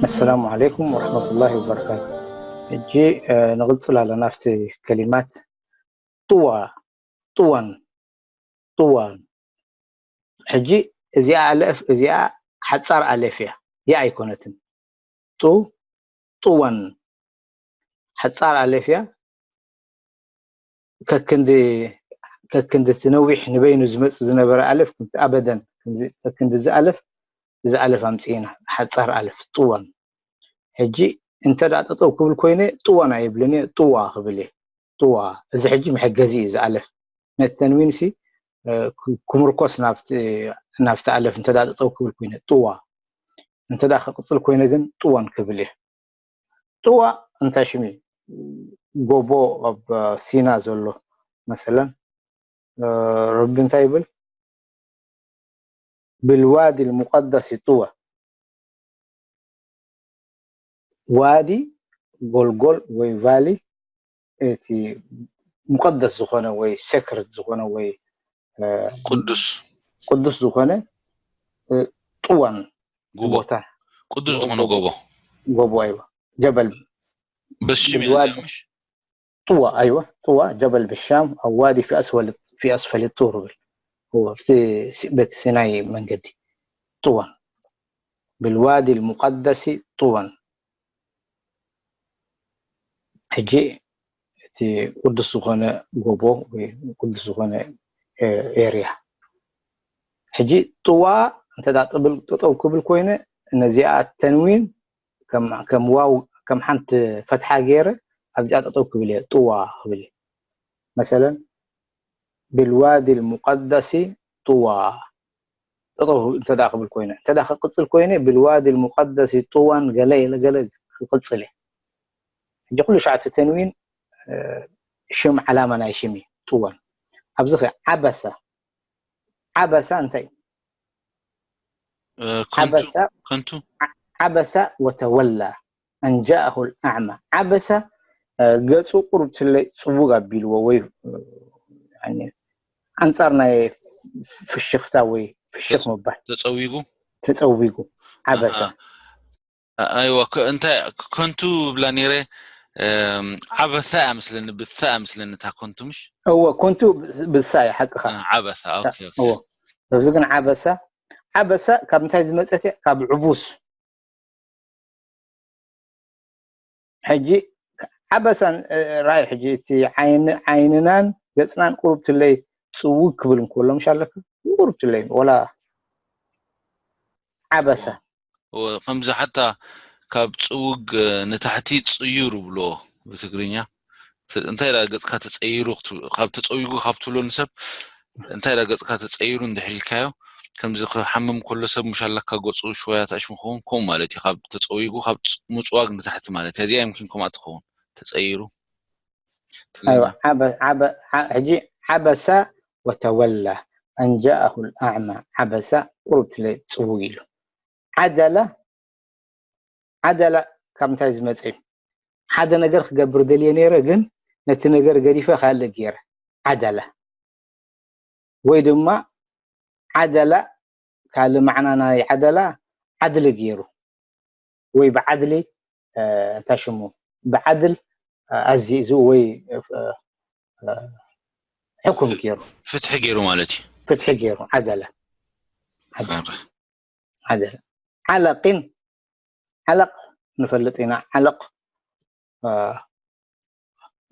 السلام عليكم ورحمة الله وبركاته. ሕጂ እ፣ ንቕጽል ኣለና ኣብቲ ከሊማት። ጥዋ፣ ጥዋን፣ ጥዋን። ሕጂ እዚኣ ኣለፍ፣ እዚኣ ሓጻር ኣለፍ እያ። ያ ኣይኮነትን። ጡ፣ ጥዋን። ሓጻር ኣለፍ እያ። ከክንዲ፣ ከክንዲ እቲ ነዊሕ ንበይኑ ዝመጽእ ዝነበረ ኣለፍ፣ ከምቲ ኣበደን፣ ከምዚ ከክንዲ እዚ ኣለፍ፣ እዚ ኣለፍ ኣምጽእና። ሓጻር ኣለፍ፣ ጥዋን። ሕጂ እንተ ደኣ ጠጠው ክብል ኮይነ፣ ጥዋን ኣይብልን እየ፣ ጥዋ ክብል እየ። ጥዋ። እዚ ሕጂ መሐገዚ እዩ፣ እዚ ኣለፍ። ነቲ ተንዊን ሲ፣ እ፣ ክ-፣ ክምርኮስ ናብቲ፣ ናብቲ ኣለፍ እንተ ደኣ ጠጠው ክብል ኮይነ፣ ጥዋ። እንተ ደኣ ክቕጽል ኮይነ ግን፣ ጥዋን ክብል እየ። ጥዋ እንታይ ሽም እዩ? ጎቦ ኣብ ሲና ዘሎ፣ መሰለን፣ እ፣ ረቢ እንታይ ይብል? ብልዋዲ ልሙቀደስ ጥዋ። ዋዲ፣ ጎልጎል ወይ ቫሊ፣ እቲ ሙቀደስ ዝኾነ ወይ ሴክሬት ዝኾነ ወይ፣ እ፣ ቅዱስ። ቅዱስ ዝኾነ፣ እ፣ ጥዋን ጎቦ። ቦታ። ቅዱስ ዝኾነ ጎቦ። ጎቦ። ጎቦ፣ ኣይዋ። ጀበል በስ ሽም እዩ ብልዋዲ። እዚኣ፣ ምሽ? ጥዋ፣ ኣይዋ። ጥዋ፣ ጀበል ብሻም፣ ኣዋዲ ፊ ኣስፈል፣ ፊ ኣስፈል ጡር ይብል። እዎ፣ ኣብቲ ሲ-፣ ቤት ሲናይ መንገዲ። ጥዋን። ብልዋዲ ልሙቀደሲ ጥዋን። ሕጂ እቲ ቅዱስ ዝኾነ ጎቦ ወይ ቅዱስ ዝኾነ፣ እ፣ ኤርያ። ሕጂ ጥዋ እንተ ደኣ ጥብል፣ ጠጠው ክብል ኮይነ፣ ነዚኣ ተንዊን ከም፣ ከም ዋው፣ ከም ሓንቲ ፈትሓ ገይረ ኣብዚኣ ጠጠው ክብል እየ፣ ጥዋ ክብል እየ። መሰለን፣ ብልዋዲ ልሙቀደሲ ጥዋ። ጠጠው እንተ ደኣ ክብል ኮይነ፣ እንተ ደኣ ክቕጽል ኮይነ፣ ብልዋዲ ልሙቀደሲ ጥዋን ገለ ኢለ ገለ ክቕጽል እየ። ሕጂ ኩሉ ሻዕ እቲ ተንዊን፣ እ፣ ሽም ዓላማ ናይ ሽም እዩ፣ ጥዋን። ኣብዚ ኸ ዓበሰ። ዓበሰ እንታይ? እ፣ ከንቱ፣ ዓበሰ፣ ከንቱ። ዓ-፣ ዓበሰ ወተወላ ኣን ጃአሁ ልኣዕማ። ዓበሰ፣ እ፣ ገጹ ቁሩብ ትለይ ጽውግ ኣቢልዎ ወይ፣ እ፣ ያኒ፣ ኣንጻር ናይ ፍሽኽታ ወይ ፍሽኽ ተጽ-፣ ምባል። ተጸዊጉ? ተጸዊጉ። ዓበሰ። ኣሃ። አ-፣ ኣይዋ፣ ከ-፣ እንታይ፣ ከ-፣ ከንቱ ብላ ነይረ፣ እም፣ ዓበሳ እያ መስለኒ፣ ብሳ እያ መስለኒ እታ ከንቱ፣ ምሽ? እወ፣ ከንቱ ብ-፣ ብሳ እያ፣ ሓቅኻ። እ፣ ዓበሳ፣ ኦኬ፣ ኦኬ። እወ። በዚ ግን ዓበሳ፣ ዓበሳ ካብ እንታይ ዝመጸት እያ? ካብ ዕቡስ። ሕጂ ዓበሳን፣ እ፣ ራእይ ሕጂ እቲ ዓይን-፣ ዓይንናን ገጽናን ቁሩብ ትለይ ጽውግ ክብል እንከሎ፣ ምሽ ኣለካ? ቁሩብ ትለይ፣ ወላ ዓበሳ። እወ፣ ከምዚ ሓታ ካብ ጽውግ ንታሕቲ ጽዩር ይብልዎ ብትግርኛ። ተ-፣ እንታይ ደኣ ገጽካ ተጸይሩ ክት-፣ ካብ ተጸዊጉ ካብ ትብሎ ንሰብ፣ እንታይ ደኣ ገጽካ ተጸይሩ እንድሕር ኢልካዮ፣ ከምዚ ክሓምም ከሎ ሰብ፣ ምሽ ኣለካ፣ ገጹ ሽወያ ተኣሽሙ ክኸውን፣ ከምኡ ማለት እዩ። ካብ ተጸዊጉ፣ ካብ ጽ-፣ ምጽዋግ ንታሕቲ ማለት እዩ። እዚኣ ይምኪን ከምኣ ትኸውን፣ ተጸይሩ። ትግርኛ። ኣይዋ፣ ዓበ-፣ ዓበ-፣ ዓ-፣ ሕጂ ዓበሰ ወተወላ ኣን ጃአሁ ልኣዕማ። ዓበሰ፣ ቁሩብ ትለ ጽውግ ኢሉ። ዓደለ፣ ዓደለ ካብ እንታይ ዝመጸ እዩ? ሓደ ነገር ክገብር ደልየ ነይረ፣ ግን ነቲ ነገር ገዲፈ ካልእ ገይረ። ዓደለ። ወይ ድማ ዓደለ፣ ካልእ ማዕና ናይ ዓደላ፣ ዓድሊ ገይሩ። ወይ ብዓድሊ፣ እ፣ እንታይ ሽሙ? ብዓድል፣ እ፣ ኣዚዙ ወይ፣ እ፣ እ፣ ሕኩም ገይሩ። ፍትሒ ገይሩ ማለት እዩ። ፍትሒ ገይሩ፣ ዓደለ። ዓደለ። ኣረ። ዓደለ። ዓለቂን፣ ዓለቕ ንፈልጥ ኢና። ዓለቕ፣ እ፣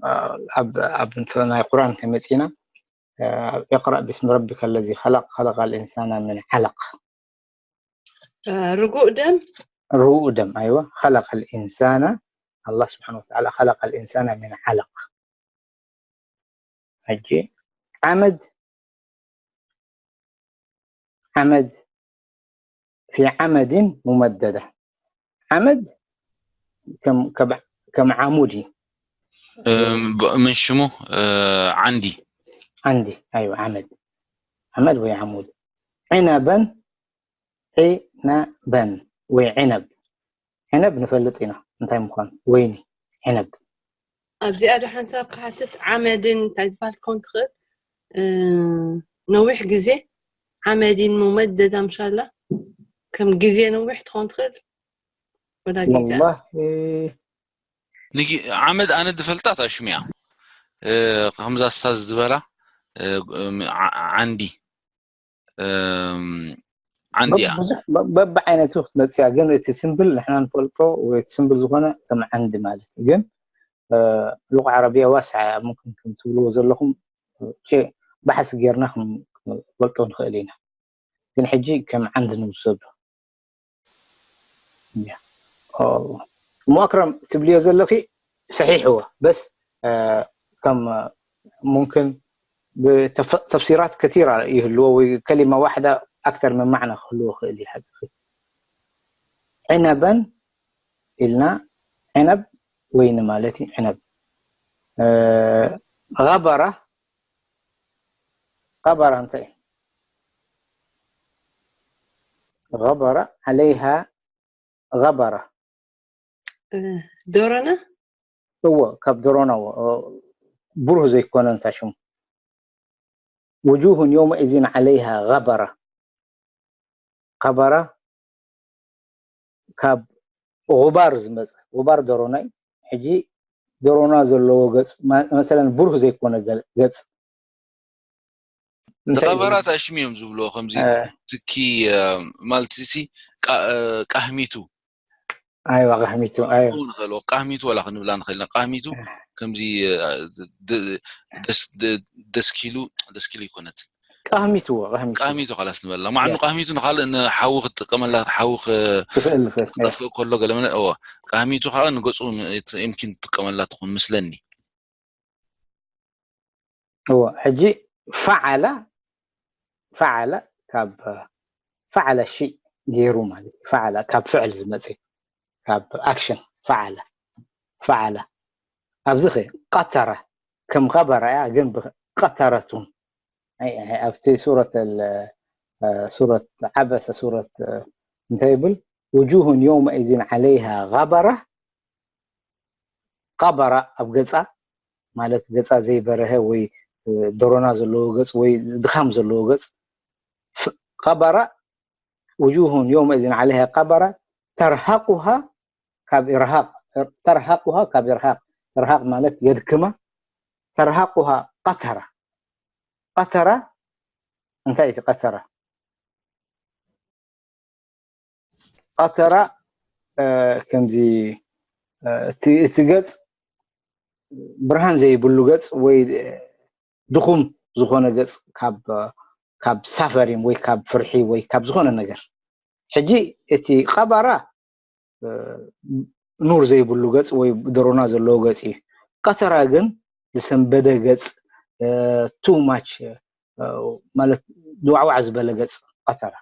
እ፣ ኣብ፣ ኣብ እንተ-፣ ናይ ቁርኣን ተመጺና፣ እ፣ اقرأ باسم ربك الذي خلق، خلق الإنسان من علق። እ፣ ርጉእ ደም። ርጉእ ደም፣ ኣይዋ። خلق الإنسان، الله سبحانه وتعالى خلق الإنسان من علق። ሕጂ ዓመድ፣ ዓመድ፣ في عمد ممددة። ዓመድ ከም፣ ከም፣ ከም ዓሙድ እዩ። እም፣ ብ-፣ ምን ሽሙ፣ እ፣ ዓንዲ። ዓንዲ፣ ኣይዋ፣ ዓመድ። ዓመድ ወይ ዓሙድ። ዒነበን፣ ዒነበን ወይ ዒነብ። ዒነብ ንፈልጥ ኢና እንታይ ምዃኑ፣ ወይኒ፣ ዒነብ። ኣብዚኣ ዶ ሓንሳብ ክሓትት፣ ዓመድን እንታይ ዝበሃል ትኸውን ትኽእል? እ፣ ነዊሕ ግዜ ዓመዲን ሙመደዳ ምሻላ ከም ግዜ ነዊሕ ትኾን ትኽእል ወላ ጌጋ والله ንጊ ዓመድ ኣነ ድፈልጣት ኣሽሚያ እ፣ ከምዛ ስታዝ ዝበላ እ፣ ም- ዓ- ዓንዲ እም፣ ዓንዲ እያ ብዙሕ በ- በብዓይነቱ ክትመፅያ ግን እቲ ስምብል ንሕና ንፈልጦ ወይ እቲ ስምብል ዝኾነ ከም ዓንዲ ማለት እዩ ግን እ፣ ሉቕ ዓረብያ ዋስዓ እያ ሙምክን ከም ትብልዎ ዘለኹም እ፣ ባሕሲ ጌርና ክንፈልጦ ንኽእል ኢና ግን ሕጂ ከም ዓንዲ ንውሰዶ እሞ ኣክረም ትብልዮ ዘለኺ ሰሒሕ እወ በስ ከም ሙምክን ተፍሲራት ከቲራ ይህልዎ ወይ ከሊማ ዋሕዳ ኣክተር መማዕና ክህልዎ ክእል እዩ ሓቂ ዕነበን ኢልና ዕነብ ወይኒ ማለት እዩ ዕነብ غبرة غبرة እንታይ እዩ غبرة عليها غبرة ዶሮና እዎ ካብ ዶሮና እዎ ብሩህ ዘይኮነ እንታይ ሽሙ وجوه يومئذ عليها غبرة غبرة ካብ غبار ዝመፀ غبار ዶሮና እዩ ሕጂ ዶሮና ዘለዎ ገፅ መሰለን ብሩህ ዘይኮነ ገፅ ተቐበራት ኣሽሚዮም ዝብልዎ ከምዚ ትኪ ማለት ሲ ቃህሚቱ ኣይዋ ቃህሚቱ ንኽእልዎ ቃህሚቱ ወላ ክንብላ ንኽእልና ቃህሚቱ ከምዚ ደስኪሉ ደስኪሉ ይኮነት ቃህሚትዎ ቃህሚቱ ካላስ ንበላ ማዕኑ ቃህሚቱ ንካልእ ንሓዊ ክትጥቀመላ ሓዊ ትኽእል ክጠፍእ ከሎ ገለመለ እዎ ቃህሚቱ ከዓ ንገፁ የምኪን ትጥቀመላ ትኹን ምስለኒ እዎ ሕጂ ፈዓላ ፈዓላ ካብ ፈዓላ ሽእ ገይሩ ማለት እዩ ፈዓላ ካብ ፍዕል ዝመፅእ ካብ ኣክሽን ፈዓላ ፈዓላ ኣብዚ ኸ ቀተረ ከም ኸበረ እያ ግን ቀተረቱን ኣብቲ ሱረት ሱረት ዓበሰ ሱረት እንታይ ይብል وجوه يومئذ عليها غبرة غبرة ኣብ ገፃ ማለት ገፃ ዘይበረሀ ወይ ዶሮና ዘለዎ ገፅ ወይ ድኻም ዘለዎ ገፅ غبرة وجوه يومئذ عليها غبرة ترهقها ካብ إرهاق ترهقها ካብ إرهاق إرهاق ማለት የድክማ ترهقها قترة قترة እንታይ እቲ قترة قترة ከምዚ እቲ ገፅ ብርሃን ዘይብሉ ገፅ ወይ ድኹም ዝኾነ ገፅ ካብ ካብ ሳፈሪም ወይ ካብ ፍርሒ ወይ ካብ ዝኾነ ነገር ሕጂ እቲ ቀበራ ኑር ዘይብሉ ገፅ ወይ ደሮና ዘለዎ ገፅ እዩ ቀተራ ግን ዝሰንበደ ገፅ too much ማለት ድዋዕዋዕ ዝበለ ገፅ ቀተራ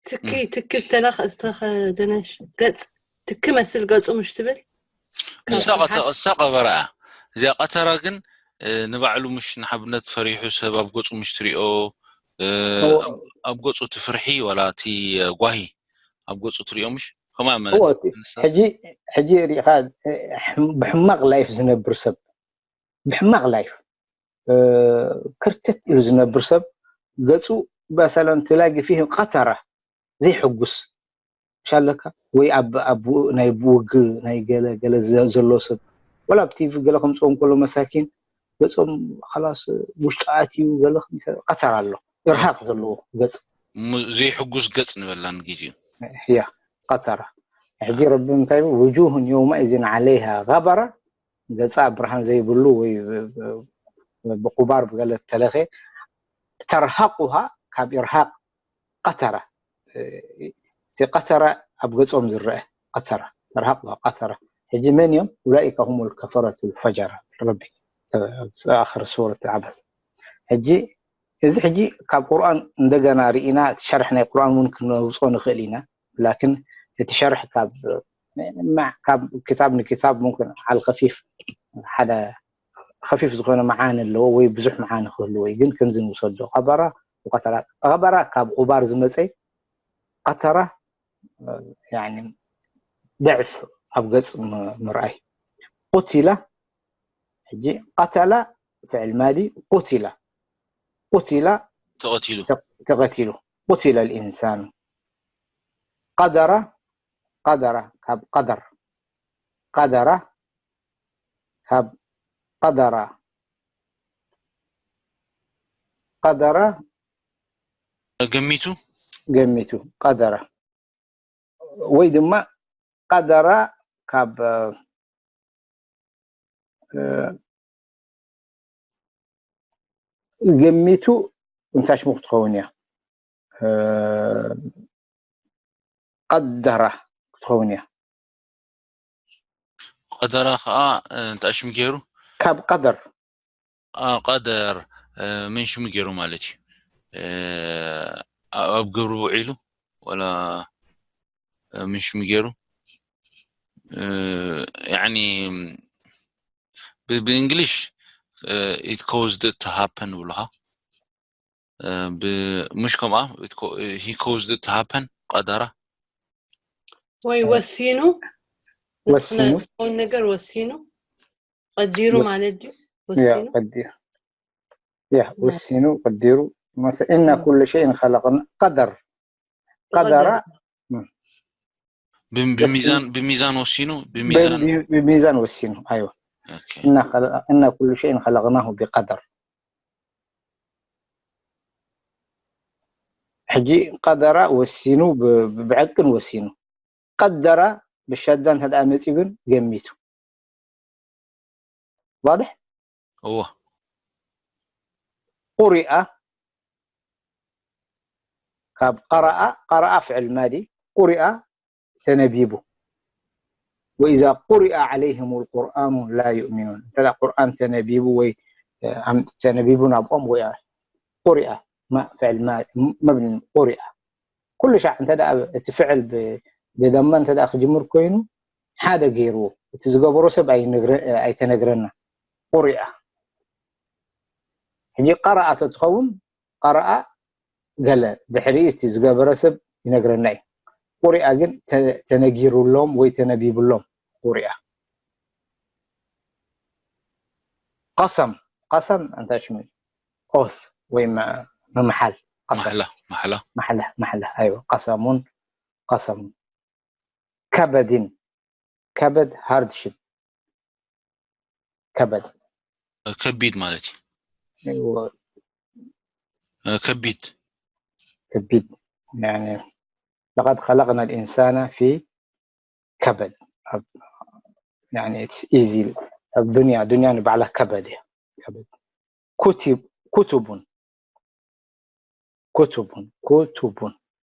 ትኪ ትኪ ዝተለኸ ዝተኸደነ ገፅ ትኪ መስል ገፁ ምሽ ትብል እሳ ቀበራ እያ እዚኣ ቀተራ ግን ንባዕሉ ምሽ ንሓብነት ፈሪሑ ሰብ ኣብ ገፁ ምሽ ትሪኦ ኣብ ገፁ እቲ ፍርሒ ዋላ እቲ ጓሂ ኣብ ገፁ ትሪኦ ምሽ ከምኣ ማለት ሕጂ ሪኢኻ ብሕማቕ ላይፍ ዝነብር ሰብ ብሕማቕ ላይፍ ክርትት ኢሉ ዝነብር ሰብ ገፁ በሰለን ትላጊ ፊህ ቀተራ ዘይሕጉስ ሻለካ ወይ ኣብ ኣብ ናይ ውግ ናይ ገለ ገለ ዘሎ ሰብ ወላ ኣብ ቲቪ ገለ ከምፅኦም ከሎ መሳኪን ገፆም ላስ ውሽጢ ኣትዩ ገለ ቀተራ ኣሎ እርሃቅ ዘለዎ ገፅ ዘይሕጉስ ገፅ ንበላን ግዜኡ ያ ቀተራ ሕጂ ረቢ እንታይ ውጁሁን የውመኢዝን ዓለይሃ ጋበራ ገፃ ብርሃን ዘይብሉ ወይ ብቁባር ብገለ ተለኸ ተርሃቁሃ ካብ ኢርሃቅ ቀተራ እቲ ቀተራ ኣብ ገፆም ዝረአ ቀተራ ተርሃቁሃ ቀተራ ሕጂ መን እዮም ኡላኢካ ሁም ልከፈረቱ ልፈጀራ ረቢ ኣክር ሱረት ዓበስ ሕጂ እዚ ሕጂ ካብ ቁርኣን እንደገና ርኢና እቲ ሸርሕ ናይ ቁርኣን እውን ክነውፅኦ ንኽእል ኢና ላክን እቲ ሸርሕ ካብ ካብ ክታብ ንክታብ ሙምክን ዓል ከፊፍ ሓደ ከፊፍ ዝኾነ መዓኒ ኣለዎ ወይ ብዙሕ መዓኒ ክህልዎ እዩ ግን ከምዚ ንውሰዶ ቀበራ ቀበራ ካብ ቁባር ዝመፀ ቀተራ ضعف ኣብ ገፅ ምርኣይ ቁቲላ ሕጂ ቀተላ ፍዕል ማዲ ቁቲላ ቁቲላ ተቐቲሉ። ተቐቲሉ። قتل الإنسان. قدر، قدر ካብ قدر. قدر ካብ قدر. قدر ገሚቱ ገሚቱ። قدر ወይ ድማ قدر ካብ እ፣ ገሚቱ እንታይ ሽሙ ክትኸውን እያ? እ፣ قدر ክትኸውን እያ። ቀደራ ከዓ እ፣ እንታይ ሽሙ ገይሩ? ካብ قدر አ፣ ቀደር እ፣ ምን ሽሙ ገይሩ ማለት እዩ። እ፣ ኣብ ኣብ ግብሪ ውዒሉ ወላ እ፣ ምን ሽሙ ገይሩ እ፣ ያኒ ብ- ብእንግሊሽ እ፣ it caused it to happen ይብሉኻ። እ፣ ብ- ምሽ ከምኣ it co- he caused it to happen ቀደራ ወይ ወሲኑ ወሲኑ። ን ነገር ወሲኑ ቀዲሩ ወስ- ማለት ድዩ? ያ ወሲኑ ቀዲሩ ያ ወሲኑ ቀዲሩ መሰ እና ኩሉ ሸይን ኸለቅና ቀደር ቀደራ ብም- ብሚዛን ብሚዛን ወሲኑ ብሚዛን ብሚዛን ወሲኑ ኣይወ ኦኬ። እና ኩሉ ሸይን ኸለቅናሁ ቢቀደር ሕጂ ቀደራ ወሲኑ ብ- ብዕቅን ወሲኑ ቀደራ ብሸዳ እንተ ደኣ መፂኡ ግን ገሚቱ ዋድሕ እዎ قرئ ካብ قرأ قرأ فعل ماضي قرئ ተነቢቡ وإذا قرئ عليهم القرآن لا يؤمنون እንተ ቁርኣን ተነቢቡ ወይ ተነቢቡ ናብኦም ወይ قرئ فعل مبني قرئ ኩሉ ሻዕ እንተ እቲ ፍዕል ብደማ እንተ ክጅምር ኮይኑ ሓደ ገይርዎ እቲ ዝገበሮ ሰብ ኣይተነግረና قرئ ሕጂ قرأ ተትኸውን قرأ ገለ ድሕሪ እቲ ዝገበረ ሰብ ይነግረና እዩ قرئ ግን ተነጊሩሎም ወይ ተነቢብሎም قرئ قسم قسم እንታይ ሽሙ oath ወይ ምምሓል قسم ማሕላ ማሕላ ማሕላ ማሕላ ኣይወ قسم قسم كبد كبد hardship كبد ከቢድ ማለት እዩ ከቢድ ከቢድ يعني لقد خلقنا الإنسان في كبد يعني it's easy ኣብ ዱንያ ዱንያ ንባዕላ ከበድ እያ ከበድ كتب كتب كتب كتب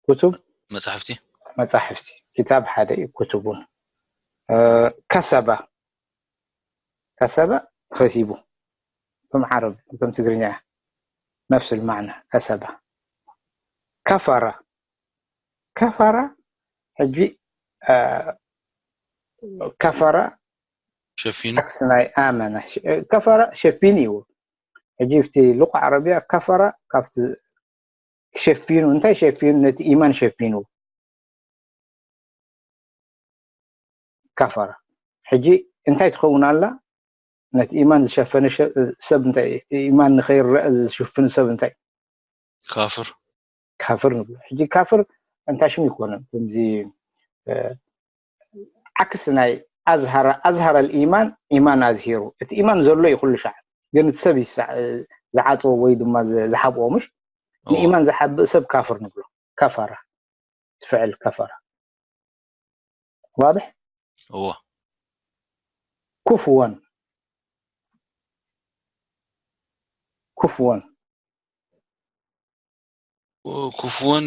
كتب መፅሓፍቲ መፃሕፍቲ كتاب ሓደ እዩ كتب كسب كسب ከሲቡ ከም ዓረብ ከም ትግርኛ نفس المعنى كسب كفر كفر ሕጂ كفر ሸፊኑ عكس ናይ آمن كفر ሸፊኑ እዩ ሕጂ እቲ لغة عربية كفر ካብቲ ሸፊኑ እንታይ ሸፊኑ ነቲ إيمان ሸፊኑ كفر ሕጂ እንታይ ትኸውን ኣላ ነቲ إيمان ዝሸፈነ ሰብ እንታይ إيمان ንኸይረአ ዝሽፍን ሰብ እንታይ ካፍር ካፍር ንብሎ ሕጂ ካፍር እንታይ ሽም ይኮነን ከምዚ ዓክስ ናይ أظهر أظهر الإيمان إيمان أظهر እቲ إيمان ዘሎ እዩ ኩሉ ሻዕ ግን እቲ ሰብ ዝዓፅዎ ወይ ድማ ዝሓብኦ ምሽ ንإيمان ዝሓብእ ሰብ ካፍር ንብሎ كفر فعل كفر واضح እዎ كفوا كفوا ኩፍወን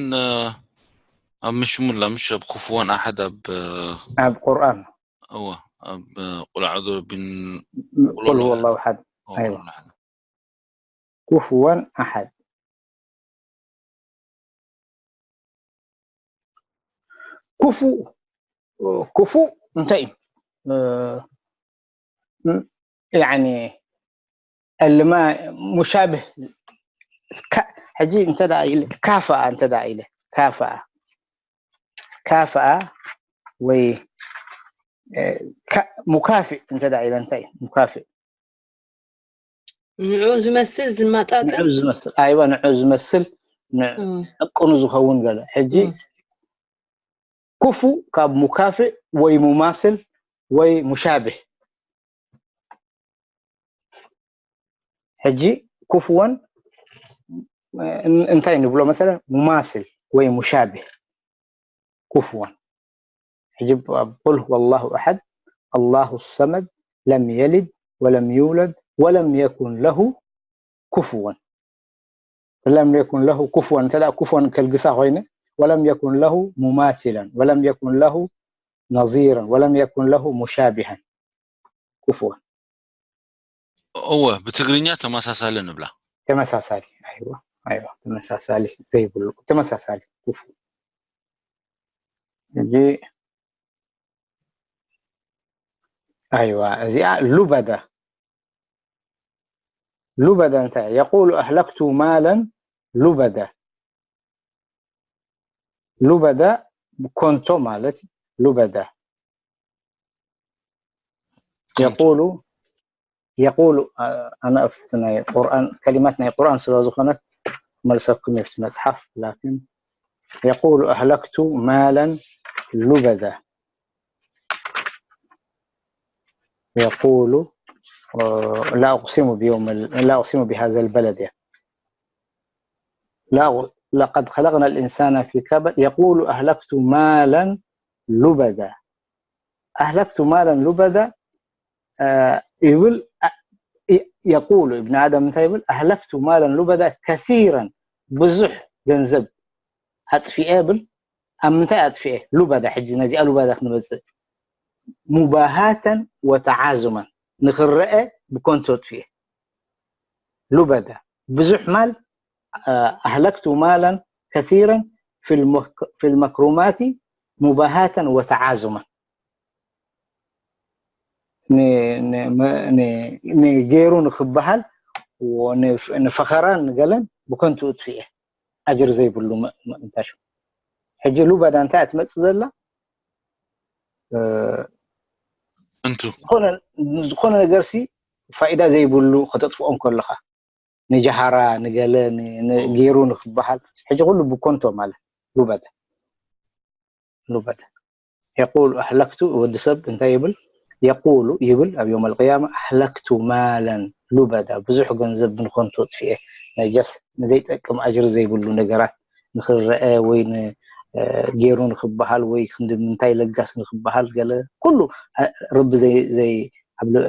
ኣብ ምሽሙላ ምሽ ኣብ ኩፍወን ኣሓድ ኣብ ኣብ ቁርኣን እዎ ኣብ ቁል ኣዕዙ ረቢን قل هو الله أحد أيوة كفوا أحد كفو كفو እንታይ እዩ يعني الما مشابه ሕጂ እንተ ኢለ ካፈኣ እንተ ኢለ ካፈኣ ካፈኣ ወይ ሙካፍእ እንተ ኢለ እንታይ እዩ ሙካፍእ ንዑ ዝመስል ዝመጣጠን ንዑ ዝመስል ኣይዋ ንዑ ዝመስል ን-፣ እም። ቅኑ ዝኸውን ገለ። ሕጂ እም። ኩፉ ካብ ሙካፍእ ወይ ሙማስል ወይ ሙሻብህ። ሕጂ ኩፍወን እን-፣ እንታይ ንብሎ መሰለን? ሙማስል ወይ ሙሻብህ ኩፍወን። ሕጂ ብ-፣ ቁል ሁወ ላሁ ኣሐድ፣ ኣላሁ ሰመድ፣ ለም የሊድ ወለም ይውለድ ወለም የኩን ለሁ ኩፍወን። ለም የኩን ለሁ ኩፍወን፣ እንተ ደኣ ኩፍወን ከልግሳ ኮይነ፣ ወለም የኩን ለሁ ሙማሲለን ወለም የኩን ለሁ ነዚረን ወለም የኩን ለሁ ሙሻቢሀን ኩፍወን። እወ፣ ብትግርኛ ተመሳሳሊ ንብላ። ተመሳሳሊ፣ ኣይዋ፣ ኣይዋ፣ ተመሳሳሊ ዘይብሉ፣ ተመሳሳሊ ኩፍወን። ሕጂ፣ ኣይዋ፣ እዚኣ ሉበደ። ሉበደ እንታይ? የቁሉ ኣህለክቱ ማለን ሉበደ። ሉበደ ኮንቶ ማለት እዩ። ሉበደ። ኮንቶ። የቁሉ፣ የቁሉ፣ ኣ-፣ ኣናእፍቲ ናይ ቁርኣን፣ ከሊማት ናይ ቁርኣን ስለ ዝኾነት መልሰኩም እዩ እቲ መጽሓፍ፣ ላኪን የቁሉ ኣህለክቱ ማለን ሉበደ። የቁሉ፣ ላ ኡቅሲሙ ቢየውም ል-፣ ላ ኡቅሲሙ ቢሃዘል በለድ፣ ያ። ላ ኡ-፣ ለቀድ ኸለቅና ልኢንሳነ ፊ ከበድ። የቁሉ ኣህለክቱ ማለን ሉበደ። ኣህለክቱ ማለን ሉበደ፣ እ፣ ይብል፣ እ፣ የ-፣ የቁሉ፣ እብን ኣደም እንታይ ይብል? ኣህለክቱ ማለን ሉበደ ከሲረን፣ ብዙሕ ገንዘብ ኣጥፊኤ ይብል። ኣብ ምንታይ ኣጥፊኤ? ሉበደ፣ ሕጂ ነዚኣ ሉበደ ክንመጽእ። ሙባሃተን ወተዓዙመን፣ ንኽረአ ብኮንቶ ኣጥፊኤ። ሉበደ፣ ብዙሕ ማል፣ እ፣ ኣህለክቱ ማለን ከሲረን ፊል መክ-፣ ፊል መክሩማቲ ሙባሃተን ወተዓዙመን። ን-፣ ን-፣ መ-፣ ን-፣ ንገይሩ ንኽበሃል፣ ወ-፣ ንፍ-፣ ንፈኸራን ንገለን ብከንቱ እጥፍኤ። ኣጅር ዘይብሉ ም-፣ ም-፣ እንታይ ሽሙ? ሕጂ ሉበዳ እንታይ እያ ትመጽእ ዘላ? እ፣ እንቱ። ዝኾነ፣ ዝኾነ ነገርሲ ፋይዳ ዘይብሉ ከተጥፍኦ እንከለኻ፣ ንጃሃራ፣ ንገለ፣ ን-፣ ን-፣ ኦ። ገይሩ ንኽበሃል፣ ሕጂ ኩሉ ብኮንቶ ማለት ሉበዳ። ሉበዳ። የቁሉ ኣህለክቱ፣ ወዲ ሰብ እንታይ ይብል? የቁሉ ይብል፣ ኣብ የውመል ቅያማ፣ ኣህለክቱ ማለን ሉበዳ፣ ብዙሕ ገንዘብ ብንኾንቱ ኣጥፊኤ። ናይ ጀስ ንዘይጠቅም ኣጅሪ ዘይብሉ ነገራት ንኽረአ ወይ ን-፣ እ፣ ገይሩ ንኽበሃል ወይ ክንዲ ምንታይ ለጋስ ንኽበሃል ገለ ኩሉ፣ እ፣ ረቢ ዘይ-፣ ዘይ-፣ ኣብ ል-፣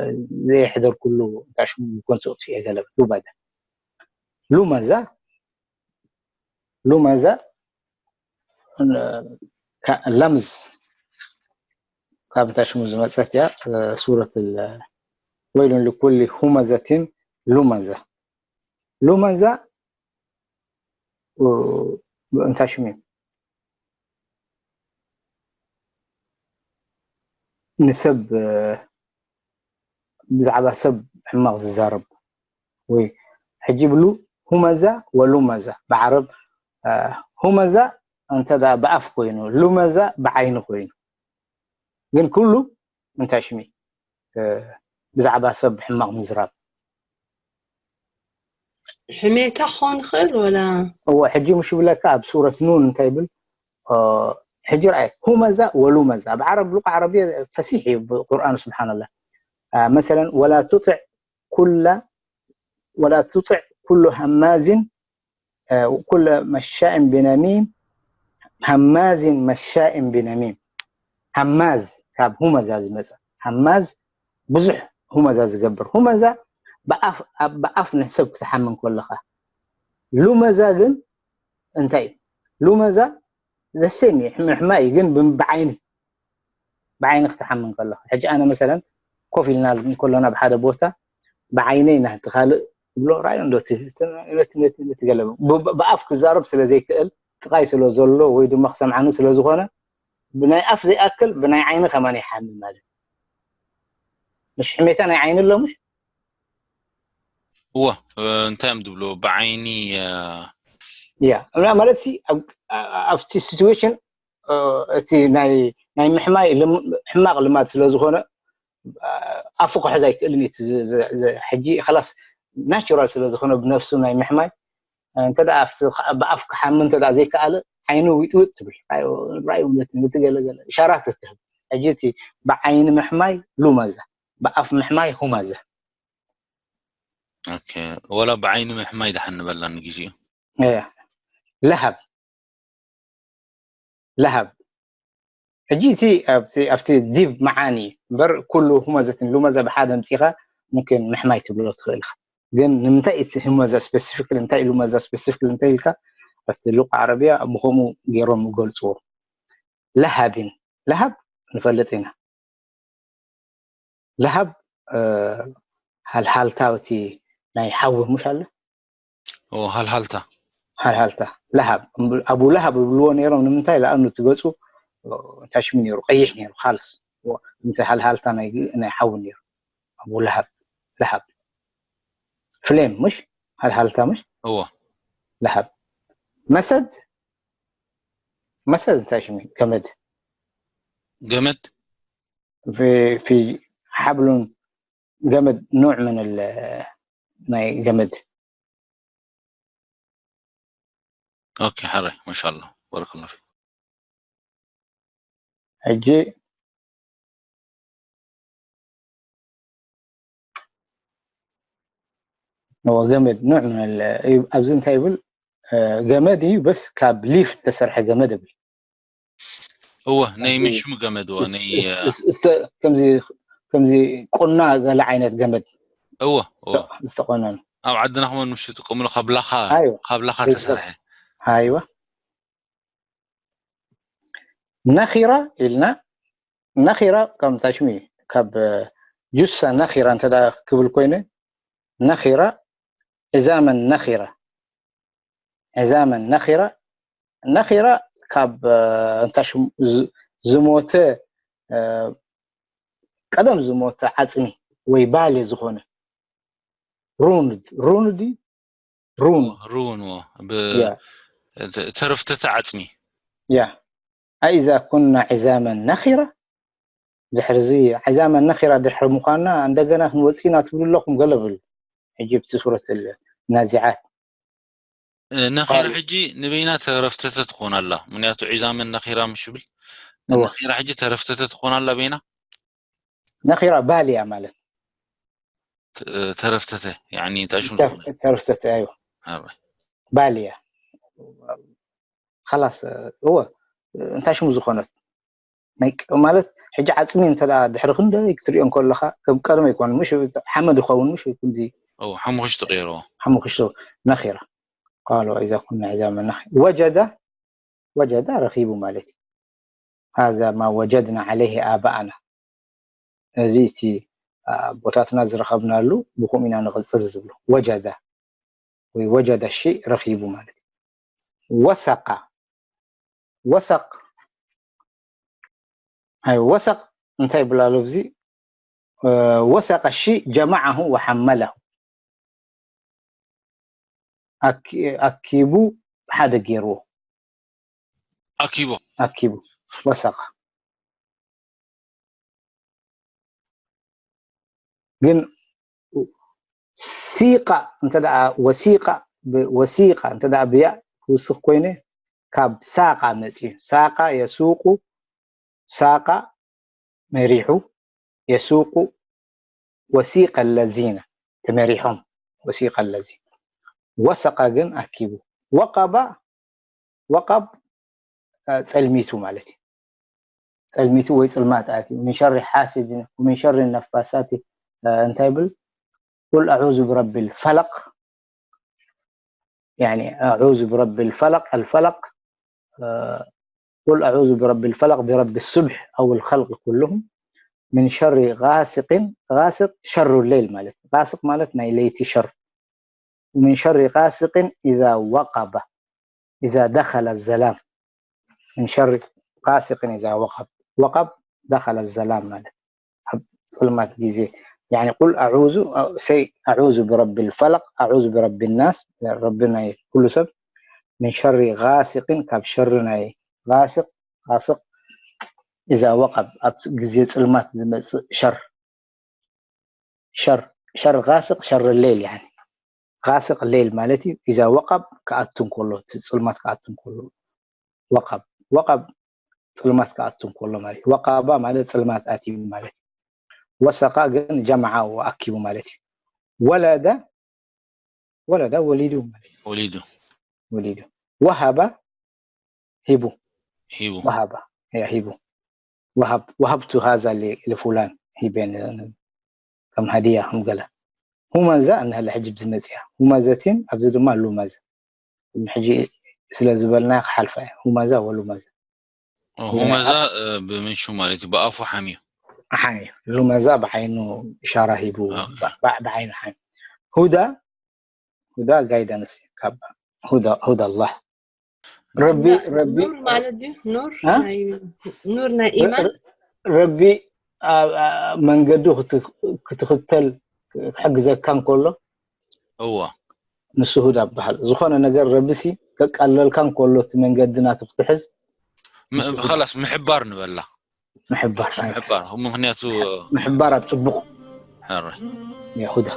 ዘየሕደርኩሉ እንታይ ሽሙ ብኮንቱ ኣጥፊኤ ገለ ሉበዳ። ሉመዛ፣ ሉመዛ፣ እ፣ ከ-፣ ለምዝ ካብ እንታይ ሽሙ ዝመጸት እያ፣ እ፣ ሱረት ል-፣ ወይሉን ሊኩሊ ሁመዘቲን ሉመዛ። ሉመዛ፣ እ፣ እንታይ ሽሙ እዩ? ንሰብ፣ እ፣ ብዛዕባ ሰብ ሕማቕ ዝዛረብ ወይ ሕጂ ይብሉ ሁመዛ ወሉመዛ ብዓረብ፣ እ፣ ሁመዛ እንተ ደኣ ብኣፍ ኮይኑ፣ ሉመዛ ብዓይኒ ኮይኑ። ግን ኩሉ እንታይ ሽሚ፣ እ፣ ብዛዕባ ሰብ ሕማቕ ምዝራብ። ሕሜታ ክኸውን ይኽእል ወላ? እወ፣ ሕጂ ምሽ ይብለካ ኣብ ሱረት ኑን እንታይ ይብል? እ፣ ሕጂ ረኣየ፣ ሁመዛ ወሉመዛ። ኣብ ዓረብ፣ ሉቃ ዓረብየ ፈሲሕ እዩ ብቁርኣን፣ ስብሓንላህ። እ፣ መሰለን፣ ወላ ቱጢዕ ኩላ፣ ወላ ቱጢዕ ኩሉ ሃማዚን፣ እ፣ ኩለ መሻእን ቢነሚም፣ ሃማዚን መሻእን ቢነሚም። ሃማዝ ካብ ሁመዛ ዝመጸ። ሃማዝ ብዙሕ ሁመዛ ዝገብር። ሁመዛ ብኣፍ፣ ኣብ፣ ብኣፍ ንሰብ ክትሓምን ከለኻ። ሉመዛ ግን እንታይ እዩ? ሉመዛ ዘሴም እዩ፣ ሕም-፣ ሕማይ እዩ፣ ግን ብ-፣ ብዓይኒ፣ ብዓይኒ ክትሓምን ከለኻ። ሕጂ ኣነ መሰለን ኮፍ ኢልና እንከሎና ኣብ ሓደ ቦታ ብዓይነይ ናህቲ ካልእ ትብሎ ራእዩ እንዶ እቲ፣ እቲ፣ ነቲ፣ ነቲ፣ ነቲ ገለ ብ-፣ ብ-፣ ብኣፍ ክዛረብ ስለ ዘይክእል፣ ጥቓይ ስለ ዘሎ ወይ ድማ ክሰምዓኒ ስለ ዝኾነ፣ ብናይ ኣፍ ዘይኣክል ብናይ ዓይኒ ከማን ይሓምን ማለት እዩ። ምሽ ሕሜታ ናይ ዓይኒ ኣሎ ምሽ? እወ፣ እ፣ እንታይ እዮም ዝብሉ? ብዓይኒ፣ እ፣ ያ፣ እና ማለት ሲ፣ ኣብ፣ ኣ-፣ ኣብቲ ሲትዌሽን፣ እ፣ እቲ ናይ፣ ናይ ምሕማይ ልም-፣ ሕማቕ ልማድ ስለ ዝኾነ፣ እ፣ ኣፉ ክሕዝ ኣይክእልን እዩ። እቲ ዝ-፣ ዝ-፣ ዝ-፣ ሕጂ ኸላስ ናቹራል ስለ ዝኾነ ብነፍሱ ናይ ምሕማይ፣ እንተ ደኣ ኣብቲ ብኣፍ ክሓሚ እንተ ደኣ ዘይከኣለ ዓይኑ ዊጥዊጥ ትብል። ራእዩ ራእዩ ነቲ ነቲ ገለ ገለ እሻራት ትህብ። ሕጂ እቲ ብዓይኒ ምሕማይ ሉመዛ፣ ብኣፍ ምሕማይ ሁመዛ። ኦኬ፣ ወላ ብዓይኒ ምሕማይ ደሓን ንበላ ንግዜኡ። እያ። ለሃብ ለሃብ። ሕጂ እቲ ኣብቲ ኣብቲ ዲብ መዓኒ እምበር ኩሉ ሁመዘትን ሉመዘ ብሓደ ኣምጺኻ ሙምኪን ምሕማይ ትብሎ ትኽእል ኢኻ። ግን ንምንታይ እቲ ህመዘ ስፔሲፊክ እንታይ ኢሉ መዘ ስፔሲፊክ እንታይ ኢልካ ኣብቲ ሉቃ ዓረብያ ብኸምኡ ገይሮም ይገልጽዎ። ለሃቢን ለሃብ ንፈልጥ ኢና። ለሃብ ሃልሃልታ እቲ ናይ ሓዊ ሙሽ ኣለ ሃልሃልታ ሃልሃልታ ለሃብ ኣቡ ለሃብ ይብልዎ ነይሮም። ንምንታይ ለኣኑ እቲ ገጹ እንታይ ሽሙ ነይሩ ቀይሕ ነይሩ ካልስ። እቲ ሃልሃልታ ናይ ሓዊ ነይሩ ኣቡ ለሃብ። ለሃብ ፍሌም ሙሽ ሃልሃልታ ሙሽ እዎ ለሃብ። መሰድ መሰድ እንታይ ሽሙ ገመድ ገመድ في حبل ገመድ ኑዕ ምን ናይ ገመድ ኦኬ ሓራይ ማሻላ ባረከላ ፊክ ሕጂ ገመድ ኑዕ ምን ኣብዚ እንታይ ይብል ገመድ እዩ በስ ካብ ሊፍ ተሰርሐ ገመድ እብል እወ ናይ ምንሽሙ ገመድ እወ ናይ ከምዚ ቁና ገለ ዓይነት ገመድ እወ ዝተቆነኑ ኣብ ዓድና ከመን ምሽ ጥቀምሉ ካብ ላኻ ካብ ላኻ ተሰርሐ ኣይዋ ነኺራ ኢልና ነኺራ ከም ታሽሚ ካብ ጁሳ ነኺራ እንተ ክብል ኮይነ ነኺራ ዕዛመን ነኺራ ዕዛመን ነኺራ ነኺራ ካብ እንታይ ሽሙ ዝሞተ ቀደም ዝሞተ ዓፅሚ ወይ ባሌ ዝኾነ ሩንድ ሩንድ ሩን ሩን ተረፍተተ ዓፅሚ ያ أإذا كنا عظاما نخرة ድሕርዚ ዕዛመን ነኺራ ድሕሪ ምዃንና እንደገና ክንወፅእ ኢና ትብሉ ኣለኹም ገለ በሉ ሕጂ ብቲ ሱረት ናዚዓት ነኺራ ሕጂ ንበይና ተረፍተተ ትኾን ኣላ ምክንያቱ ዕዛመን ነኺራ ምሽ ብል ነኺራ ሕጂ ተረፍተተ ትኾን ኣላ በይና ነኺራ ባልያ ማለት ተረፍተተ ያኒ እንታይ ሽሙ ተረፍተተ ኣዩ ባልያ خلاص እወ እንታይ ሽሙ ዝኾነት ናይ ማለት ሕጂ ዓፅሚ እንተ ድሕሪ ክንደይ ክትሪኦ እንከለካ ከም ቀደም ኣይኮነ ምሽ ሓመድ ይኸውን ምሽ ከምዚ ሓሙክሽቲ ቀይሮ ሓሙክሽቲ ነኺራ قالوا إذا كنا عظاما نخرة وجد وجد ረኺቡ ማለት እዩ هذا ما وجدنا عليه آباءنا እዚ እቲ ኣቦታትና ዝረኸብናሉ ብኹም ኢና ንቕፅል ዝብሉ ወጀደ ወይ ወጀደ ሺእ ረኺቡ ማለት እዩ ወሰቃ ወሰቅ ኣይ ወሰቅ እንታይ ይብላሉ ኣብዚ ወሰቀ ሺእ ጀማዓሁ ወሐመለሁ ኣኪቡ ሓደ ገይርዎ ኣኪቡ ኣኪቡ ወሰቀ ግን ሲቃ እንተ ደኣ ወሲቃ ወሲቃ እንተ ደኣ ብያ ክውስኽ ኮይነ ካብ ሳቃ መፅዩ ሳቃ የሱቁ ሳቃ መሪሑ የሱቁ ወሲቀ ለዚነ ተመሪሖም ወሲቀ ለዚ ወሰቀ ግን ኣኪቡ ወቀባ ወቀብ ጸልሚቱ ማለት እዩ ጸልሚቱ ወይ ጽልማት ኣትዩ من شر حاسد ومن شر النفاثات እንታይ ይብል قل أعوذ برب الفلق يعني أعوذ برب الفلق الفلق قل أعوذ برب الفلق برب الصبح أو الخلق كلهم من شر غاسق غاسق شر الليل ማለት غاسق ማለት ናይ ለይቲ ሸር من شر غاسق إذا وقب إذا دخل الظلام من شر غاسق إذا وقب وقب دخل الظلام ማለት ኣብ ጽልማት ግዜ يعني قل أعوذ سي أعوذ برب الفلق أعوذ برب الناس ረቢ ናይ ኩሉ ሰብ من شر غاسق ካብ ሸሪ ናይ غاسق غاسق إذا وقب ኣብ ግዜ ጽልማት ዝመጽእ ሸር ሸር ሸር غاسق شر الليل يعني غاسق الليل ማለት እዩ። إذا وقب ክኣቱ እንከሎ፣ እቲ ጽልማት ክኣቱ እንከሎ፣ وقب وقب ጽልማት ክኣቱ እንከሎ ማለት እዩ። وقب ማለት ጽልማት ኣትዩ ማለት እዩ። وسق ግን جمع ኣኪቡ ማለት እዩ። ولد ولد ወሊዱ ማለት እዩ። ወሊዱ ወሊዱ። وهب ሂቡ። ሂቡ وهب ያ ሂቡ። وهب وهبت هذا ل- لفلان ሂበ ን- ከም ሃዲያ ከም ገለ። ሁመዛ እንሀለ ሕጂ ብዝመፅያ ሁመዘቲን ኣብዚ ድማ ሉመዘ ሕጂ ስለ ዝበልና ክሓልፋ እየ። ሁመዛ ወሉመዘ ኦ፣ ሁመዛ እ፣ ብምንሹ ማለት እዩ። ብኣፉ ሓምዩ ሓምዩ ሉመዛ ብዓይኑ ኢሻራ ሂቡ ኦኬ። ብ- ብዓይኑ ሓምዩ። ሁዳ ሁዳ ጋይዳንስ ካብ ሁዳ ሁዳ ኣላህ ረቢ ረቢ ኑር ማለት ድዩ? ኑር እ? ናይ ኑር ናይ ኢማን ረቢ ኣብ- ኣብ መንገዱ ክት- ክትኽተል ክሕግዘካ እንከሎ እዋ ንሱ ሁዳ ይበሃል። ዝኾነ ነገር ረቢሲ ከቃልለልካ እንከሎ እቲ መንገዲ ናቱ ክትሕዝ ም- ኸላስ ምሕባር ንበላ ምሕባር ምሕባር ምክንያቱ ምሕባር ኣብ ፅቡቕ ሕረ የሁዳ